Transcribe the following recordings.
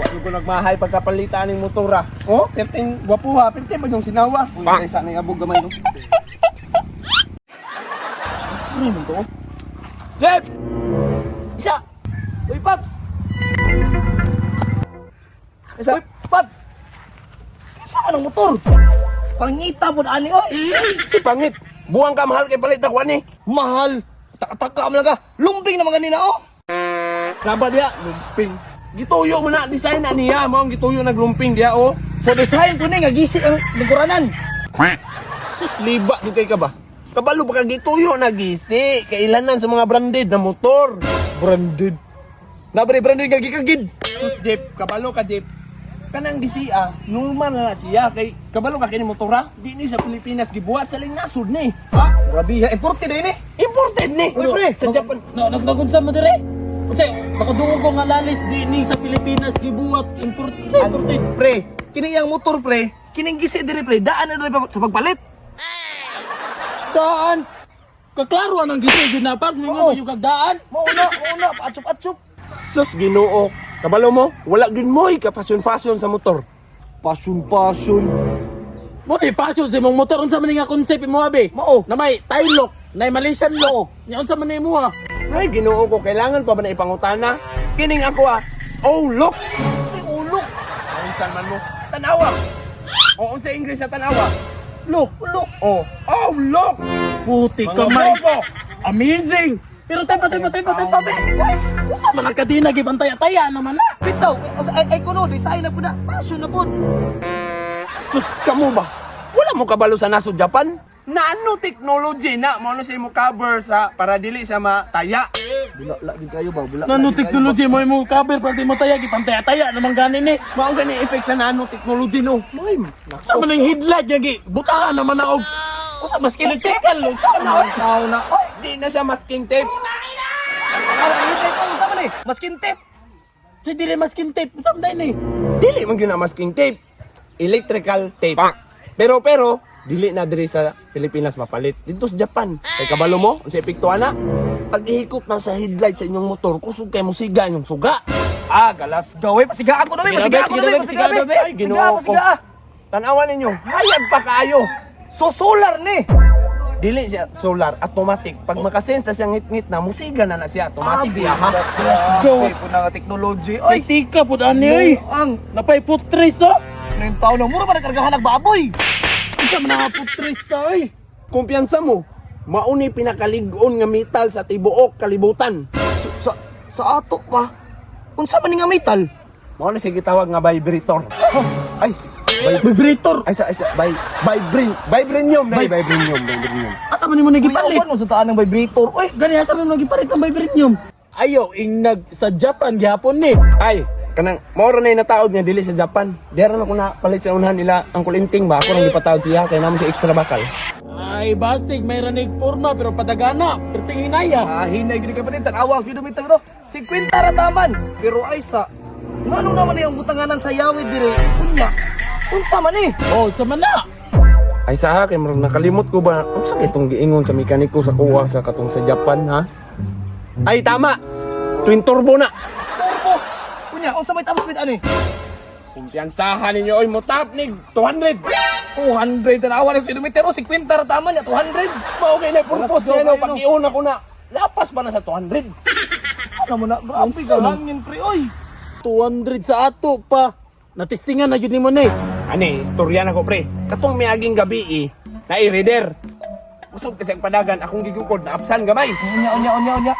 Wa ko nagmahay pagkapalita aning motor ah. Oh, perting gwapuha, perting ba yung sinawa? Uy, kay sa abog gamay no. Ano man to? Jeff! Isa! Uy, Paps! Isa. Uy, Paps! Kinsa man ang motor? Pangita po na ani, oy! Si pangit. Buwang ka mahal kay palit ako ani. Mahal! Taka-taka mo lang ka! Lumbing naman ganina, oh! Saba diya, lumping. Gituyo mo na design na niya, mo ang gituyo naglumping diya oh. So, design ko ni nga gisi ang lingkuranan. Sus liba jud kay ka ba? Kabalo ba ka gituyo na gisi? Kailanan sa mga branded na motor. Branded. Nabre, branded nga gikagid! Sus Jeff, kabalo ka Jeff. Kanang gisi ah, normal na na siya kay kabalo ka kini motora. Di ni sa Pilipinas gibuhat sa nasod ni. Ha? Grabe ha, imported din eh! Imported ni. Uy, pre, sa Japan. No, nagbagunsa mo dire. Unsay nakadungog ko nga lalis di ni sa Pilipinas gibuhat import sa imported. Pre, kini yang motor, pre. Kining gisi dire, pre. Daan na dire sa pagpalit. Daan. Kaklaro ang gisi gyud na pa Oo. ningon yung kagdaan. Mauna, mauna, paatsup-atsup. Sus Ginoo. Kabalo mo, wala gyud mo'y ka fashion sa motor. Passion, passion. Mo di passion sa imong motor unsa man ni nga concept imo abi? Mao. Na may Thai look, na may Malaysian look. Nya unsa man ni imo ha? Ay, Ginoo ko, kailangan pa ba na ipangutana? Kining ako ah. Oh, look. Ay, ulok. Unsa man mo? Tanawa. O unsa English sa tanawa? Look, Ulok. Oh, oh, look. puti Mga ka man. bobo. Amazing. Pero tayo pa tayo pa tayo pa tayo pa be. Unsa man ang kadena gibantay-taya naman na. Bitaw, ay, ay, kuno, design na po na. Passion na po. Sus kamo ba? Wala mo kabalo sa nasod Japan? Nano technology na mo ano sa imo cover sa para dili sa mataya. Bula, la, gid kayo ba? Bula, Nano technology mo imo cover para di mo taya gipantay-taya naman gani ni. Mao gani effect sa nano technology no. May Sa man ang headlight nga gi butahan naman na og usa mas electrical sa na oy. Tao na. Oy, di na siya masking tape. ara, hintay ko, unsa man eh? Maskin tape. Si dili masking tape sa man ni. Dili man gyud na masking tape. Electrical tape. Pero pero dili na diri sa Pilipinas mapalit. Dito sa Japan. Kay kabalo mo unsa epekto ana? Pag ihikot na sa headlight sa inyong motor, kusog kay mo siga inyong suga. Ah, galas gawe. Pasigaan ko na, be. Sige, Pasigaan ko na, be. sige, Pasigaan, sige, be. Ay, Ginoo Pasigaan, ko. pasigaan. Tanawan ninyo, hayag pa kaayo. So, solar ni. Dili siya solar, automatic. Pag makasense na siya ngit-ngit na, musiga na na siya, automatic siya, ha? Let's go. Po na nga technology. Ay Oy, tika pud ani oy. ang Napay putris oh. ano yung tao na mura pa nagkargahan ng baboy. Isa man nga putris ta oy. Kumpiyansa mo, mauni pinakalig-on nga metal sa tibuok kalibutan. Sa sa ato pa. Unsa man ni nga metal? Mao na siya gitawag nga vibrator. Ay, Vibrator. ay sa ay sa vibranium, dai, vibranium, vibranium. Asa man nimo nagipalit? Uy, sa taan ng vibrator. Oy, Gani asa man nimo nagipalit ang vibranium? Ayo ing nag sa Japan gihapon ni. Ay, kanang mao ra na yung nataod nga dili sa Japan. Diara na ko na palit sa unahan nila ang kulinting ba ako nang gipataod siya kay namo si extra bakal. Ay basig may ranig porma pero padagana. Perting hinaya. Ah, hinay gid kapatid, tanawa ang speedometer to. 50 ra taman. Pero ay sa ngano naman yung butanganan sa yawid dire? Unya. Unsa man eh? Oh, sa man na. Ay sa akin, murag nakalimot ko ba? Unsa kay itong giingon sa mekaniko sa kuha sa katong sa Japan ha? Ay tama. Twin turbo na. Turbo. Unya, unsa may tapos bit ani? Kumpiyansahan ninyo oy mo top nig 200. 200 tanawa ng speedometer oh, 50 ra taman ya 200. Mao kay na purpose Let's go, niya no kayo, no. pag iuna ko na lapas pa na sa 200. Ano mo na, grabe ka hangin pre oy. 200 sa ato pa. Natistingan na yun nimo ni. Ani, istorya na ko pre. Katong miaging gabi eh, nai-reader. Usog kasi ang padagan, akong gigukod, naapsan gamay. Unya unya unya unya.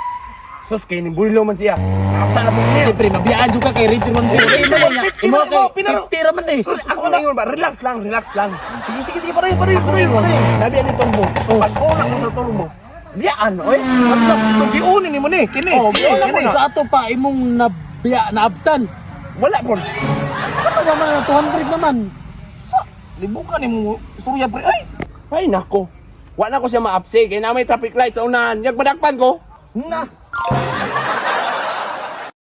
Sus, kay ni Bulo man siya. Naapsan na po niya. Siyempre, mabiyaan jud ka kay Ranger man. Ranger 150 Imo man kay mo, pinaro. 50 ra man eh. Sus, ako na ingon ba, relax lang, relax lang. Sige sige sige pare pare Ako pare. ingon, Pare. nabiyan ni turbo. Pag una ko sa turbo, biyaan, oy. Ano, so giunin nimo ni kini. Oh, Kini, giunin kini. ko na. Sa ato pa imong nabiya naabsan. Wala po. Ano naman ang 200 naman? Sa libukan nimo istorya pre ay. Ay, nako. Wala ko siya maapsi, kaya na may traffic light sa unahan. Yag madakpan ko. Na.